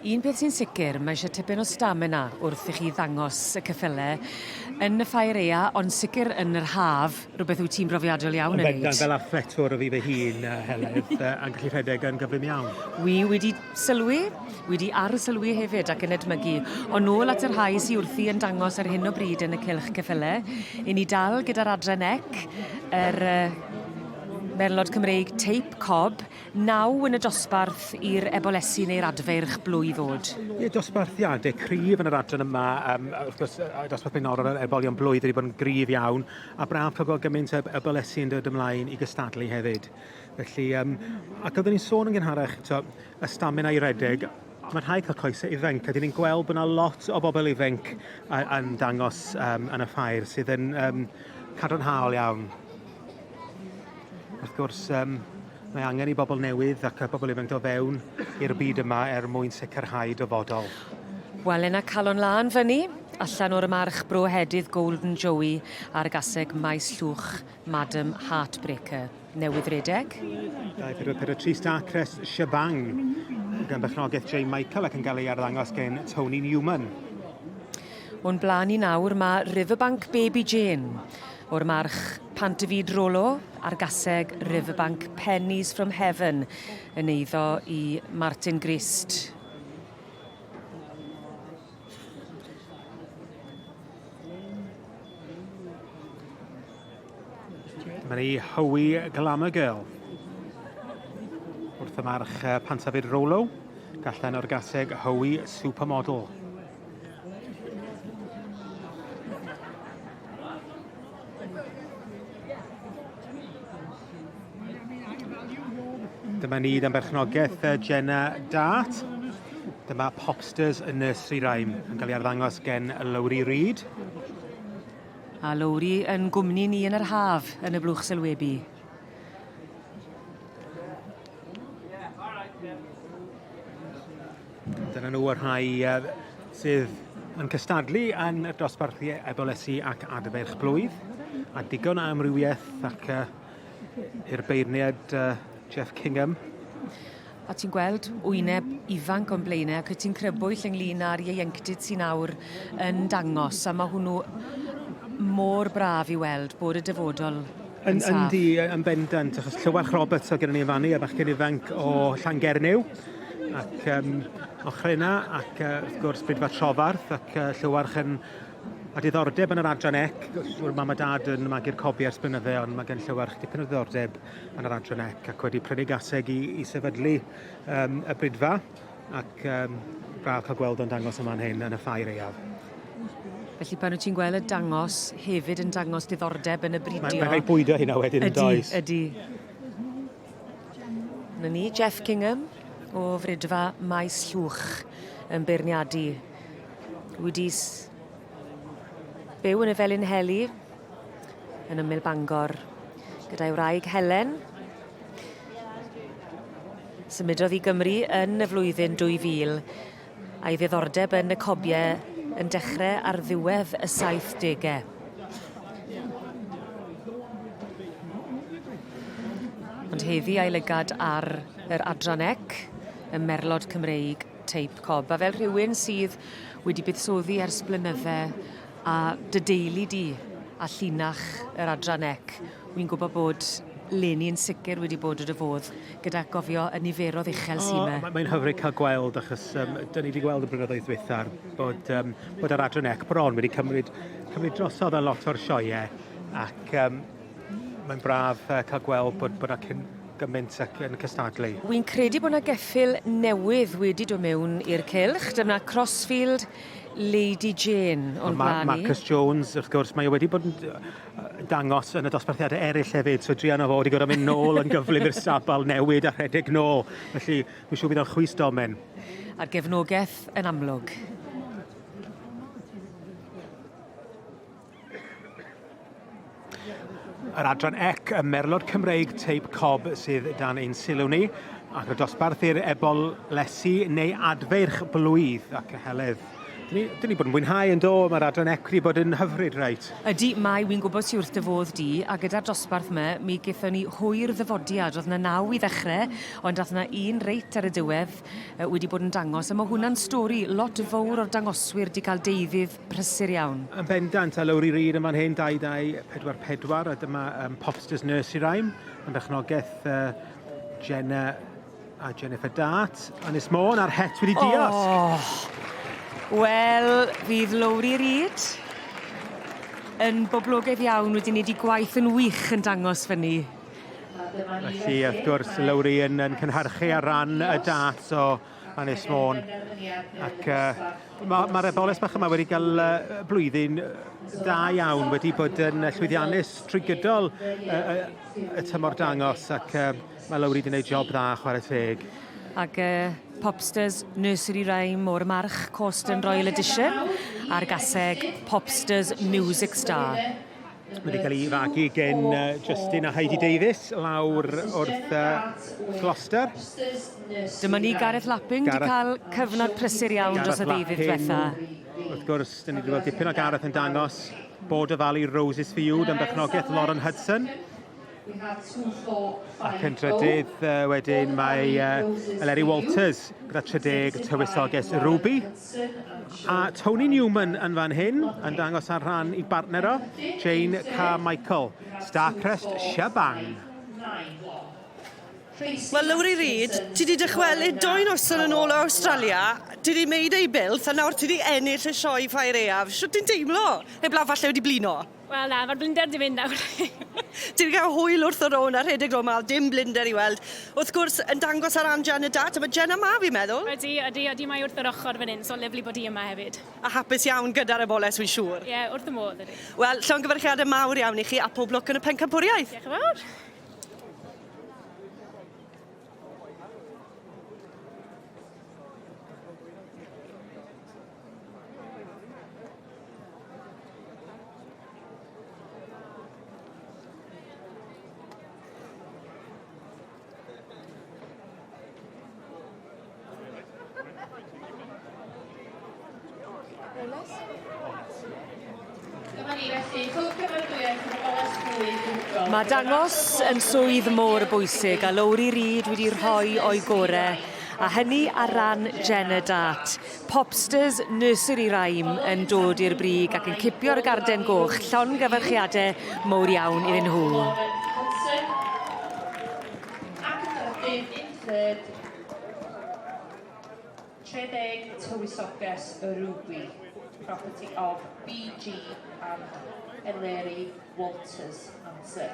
Un peth sy'n sicr, mae eisiau tipyn o stamina wrth i chi ddangos y ceffyle yn y ffair aea, ond sicr yn yr haf, rhywbeth wyt ti'n brofiadol iawn yn neud. Yn bendant, fel athletwr o fi fy hun, Heledd, yn gallu rhedeg yn gyflym iawn. Wi wedi sylwi, wedi arsylwi hefyd ac yn edmygu. Ond nôl at y rhai sy wrthi yn dangos ar hyn o bryd yn y cylch ceffyle. I ni dal gyda'r adran ec, yr uh, Merlod Cymreig Teip Cob, Naw yn y dosbarth i'r ebolesi neu'r adfeirch blwydd o'd. Ie, dosbarthiade cryf yn yr adran yma, yym wrth gwrs yy y dosbarth blaenorol yr ebolion blwydd wedi bod yn gryf iawn, a braf cael gweld gymaint o ebolesi yn dod ymlaen i gystadlu hefyd. Felly, yym, ac oeddwn i'n sôn yn gynharach, t'o', y stamina i redeg, mae'n rhaid cael coesau ifanc, a 'dyn ni'n gweld bod 'na lot o bobl ifanc yn dangos um, yn y ffair sydd yn um, cadarnhaol iawn. Wrth gwrs, um, mae angen i bobl newydd ac bobl ifanc dod fewn i'r byd yma er mwyn sicrhau dyfodol. Wel, yna calon lân fyny, allan o'r march bro hedydd Golden Joey a'r gaseg Maes Llwch Madam Heartbreaker. Newydd redeg. 2, 4, 4, 3 Starcrest Shebang gan berchnogaeth Jay Michael ac yn cael ei arddangos gen Tony Newman. O'n blaen i nawr mae Riverbank Baby Jane o'r march Pantafid Rolo a'r gaseg Riverbank Pennies from Heaven yn eiddo i Martin Grist. Dyma ni Howie Glamour Girl. Wrth y march Pantafid Rolo, gallan o'r gaseg Howie Supermodel. Dyma ni dan berchnogaeth Jenna Dart. Dyma Popsters y Nursery Rhyme yn cael ei arddangos gen Lowri Reid. A Lowri yn gwmni ni yn yr haf yn y blwch sylwebu. Dyna nhw y rhai uh, sydd yn cystadlu yn y dosbarthu ebolesi ac adferch blwydd, a digon o amrywiaeth ac uh, i'r beirniad uh, Jeff Kingham. A ti'n gweld wyneb ifanc o'n blaenau ac wyt ti'n crybwyll ynglyn â'r ieuenctid sy'n awr yn dangos a mae hwnnw mor braf i weld bod y dyfodol yn saff. Yndi, yn bendant, achos Llywarch Roberts oedd gennym ni yn fannu, a bachgen ifanc o Llangernyw, ac um, ochr yna, ac uh, wrth gwrs Brydfa Trofarth, ac uh, Llywarch yn a diddordeb yn yr adran ec, siŵr mam a dad yn magu'r cobi ers blynydde, ond mae gen Llywarch dipyn o ddiddordeb yn yr adran ec ac wedi prynu gaseg i, i sefydlu um, y Brydfa, ac um, braf cael gweld o'n dangos yma'n hyn yn y ffair aeaf. Felly pan wyt ti'n gweld y dangos hefyd yn dangos diddordeb yn y bridio. Mae'n rhaid bwydo hynna wedyn yn does? Ydy, ydy. Na ni, Jeff Kingham o Fridfa Maes Llwch yn beirniadu. Wedi byw yn y Felin Heli yn ymyl Bangor gyda'i wraig Helen. Symudodd i Gymru yn y flwyddyn 2000 a'i ddiddordeb yn y cobie yn dechre ar ddiwedd y 70au. Ond heddi a'i lygad ar yr adran ec, y merlod Cymreig teip cob. A fel rhywun sydd wedi buddsoddi ers blynydde a dy deulu di a llinach yr adran ec, wi'n gwybod bod leni yn sicr wedi bod wrth dy fodd gyda gofio y niferodd uchel sy 'ma. O, mae'n hyfryd cael gweld achos um, dyn ni wedi gweld y blynyddoedd diwetha bod, um, bod yr adran ec bron wedi cymryd, cymryd drosodd a lot o'r sioeau ac um, mae'n braf uh, cael gweld bod, bod cyn gymaint ac yn cystadlu. Wi'n credu bod 'na geffyl newydd wedi dod mewn i'r cylch. Dyma Crossfield Lady Jane o'n blaen i. Marcus Jones, wrth gwrs, mae o wedi bod yn dangos yn y dosbarthiadau eraill hefyd, so druan o fo wedi gorfod mynd nôl yn gyflym i'r stabal, newid a rhedeg nôl. Felly, dwi'n siŵr bydd o'n chwys domen. A'r gefnogaeth yn amlwg. Yr adran ec, y merlod Cymreig teip cob sydd dan ein sylw ni, ac y dosbarth i'r ebol lesu neu adfeirch blwydd ac y heledd. Dyn ni, dyn ni bod yn mwynhau yn do, mae'r adran ec wedi bod yn hyfryd, reit. Ydy, mae, wi'n gwybod sy wrth dy fodd di, a gyda'r dosbarth 'ma, mi gethon ni hwyr ddyfodiad, o'dd 'na naw i ddechre, ond dath 'na un reit ar y diwedd wedi bod yn dangos, a ma' hwnna'n stori, lot fowr o'r dangoswyr 'di cael deuddydd prysur iawn. Yn bendant, a Lowri Reid yn fan hyn, 2 2 4 4, a dyma um, Popsters Nursery Rhyme, yn berchnogaeth uh, Jenna A Jennifer Dart, Ynys Môn a'r het wedi diosg. Oh. Wel, fydd Lowri Reid yn boblogaidd iawn wedi wneud 'i gwaith yn wych yn dangos fyny. Felly, wrth gwrs, Lowri yn, yn cynhyrchu ar ran y Darts o Ynys Môn. Ac uh, mae'r ma eboles bach yma wedi cael uh, blwyddyn da iawn, wedi bod yn llwyddiannus trwy gydol uh, y tymor dangos ac uh, Mae Lowri 'di neud job dda chwarae teg. Ag yy Popsters Nursery Rhyme o'r March Corston Royal Edition a'r gaseg Popsters Music Star. Wedi cael ei fagu gen Justin a Heidi Davies lawr wrth Gloucester. Dyma ni Gareth Lapping wedi cael cyfnod prysur iawn dros y ddeuddydd diwetha. Wrth gwrs, dyn ni wedi gweld dipyn o Gareth yn dangos Border Valley Roses for You dan berchnogaeth Lauren Hudson. Ac yn drydydd wedyn mae Eleri Walters gyda 30 tywysoges Ruby. A Tony Newman yn fan hyn yn dangos ar rhan i bartner o, Jane Carmichael, Starcrest Shabang. Wel, Lowri Reid, ti 'di dychwelyd doi noson yn ôl o Awstralia, ti 'di meud ei bilth, a nawr ti 'di ennill y sioe Ffair Aeaf. Shwt ti'n teimlo? Heblaw falle wedi blino. Wel na, ma'r blinder 'di mynd nawr. Ti 'di ca'l hwyl wrth y rownd a rhedeg rownd 'ma, dim blinder i weld. Wrth gwrs, yn dangos ar ran Jen a Dat, a ma' Jen yma fi'n meddwl. Ydi, ydi, ydi, mae wrth yr ochor fan 'yn, so lyfli bod hi yma hefyd. A hapus iawn gyda'r eboles, wi'n siŵr. Ie, wrth y modd, ydi. Wel, llongyfarchiade mawr iawn i chi, a pob lwc yn y pencampwriaeth. Diolch yn fawr. Mae dangos yn swydd mor bwysig a Lowri Reid wedi rhoi o'i gore, a hynny ar ran Jenna Dart. Popsters Nursery Rhyme yn dod i'r brig ac yn cipio'r garden goch. Llongyfarchiade mowr iawn iddyn nhw. Ac yn drydydd, in third, 30 Tywysoges y Ruby, property of BG and Eleri Walters Answer.